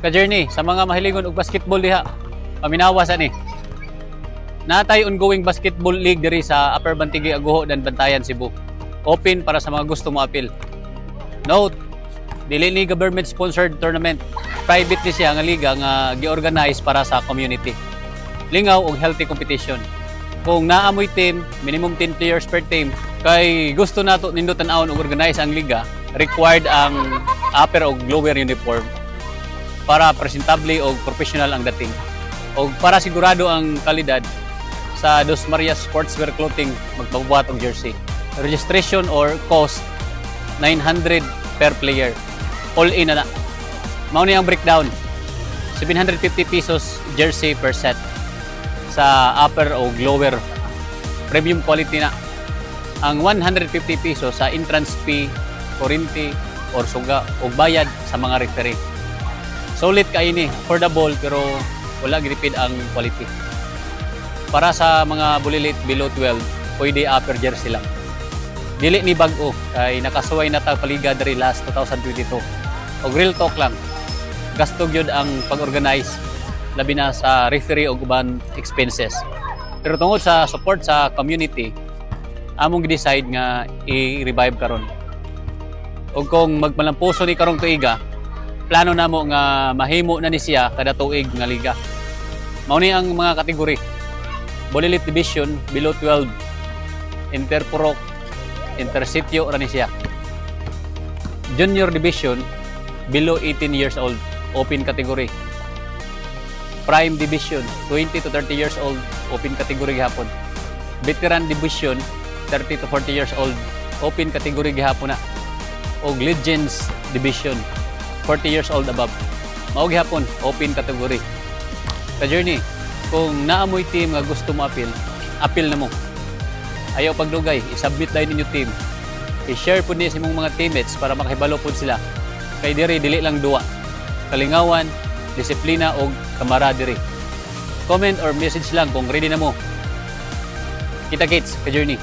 Ka-journey, sa mga mahiligon og basketball diha, paminawa sa ni. Natay ongoing basketball league diri sa Upper Bantigue, Aguho dan Bantayan, Cebu. Open para sa mga gusto mo apil. Note, dili ni government sponsored tournament. Private ni siya nga liga nga gi-organize para sa community. Lingaw og healthy competition. Kung naa moy team, minimum 10 players per team, kay gusto nato nindot tan-awon og organize ang liga, required ang upper og lower uniform para presentable og professional ang dating. Og para sigurado ang kalidad, sa Dos Marias Sportswear Clothing magpabuhat og jersey. Registration or cost, 900 per player. All in na na. Mao ni ang breakdown. 750 pesos jersey per set sa upper o lower, premium quality na. Ang 150 pesos sa entrance fee, kuryente or suga o bayad sa mga referee. Solid kay ni, affordable pero wala gitipid ang quality. Para sa mga bulilit below 12, pwede upper jersey lang. Dili ni bag-o kay nakasuway na ta paliga diri last 2022. Og real talk lang, gasto gyud ang pag-organize, labi na sa referee og uban expenses. Pero tungod sa support sa community, among gi-decide nga i-revive karon. Og kung magmalampuso ni karong tuiga, plano namo nga mahimo na ni siya kada tuig nga liga. Mao ni ang mga kategory. Bulilit Division below 12, Interpurok, Intersitio ra ni siya. Junior Division below 18 years old, open category. Prime Division 20 to 30 years old, open category gihapon. Veteran Division 30 to 40 years old, open category gihapon na. Og Legends Division 40 years old above. Mao gihapon, open category. Ka-journey, kung naa moy team nga gusto mo apil, apil na mo. Ayaw pagdugay, i-submit dayon ninyo team. I-share pud ni sa imong mga teammates para makahibalo pud sila. Kay diri dili lang duwa. Kalingawan, disiplina og camaraderie. Comment or message lang kung ready na mo. Kita kits, ka-journey.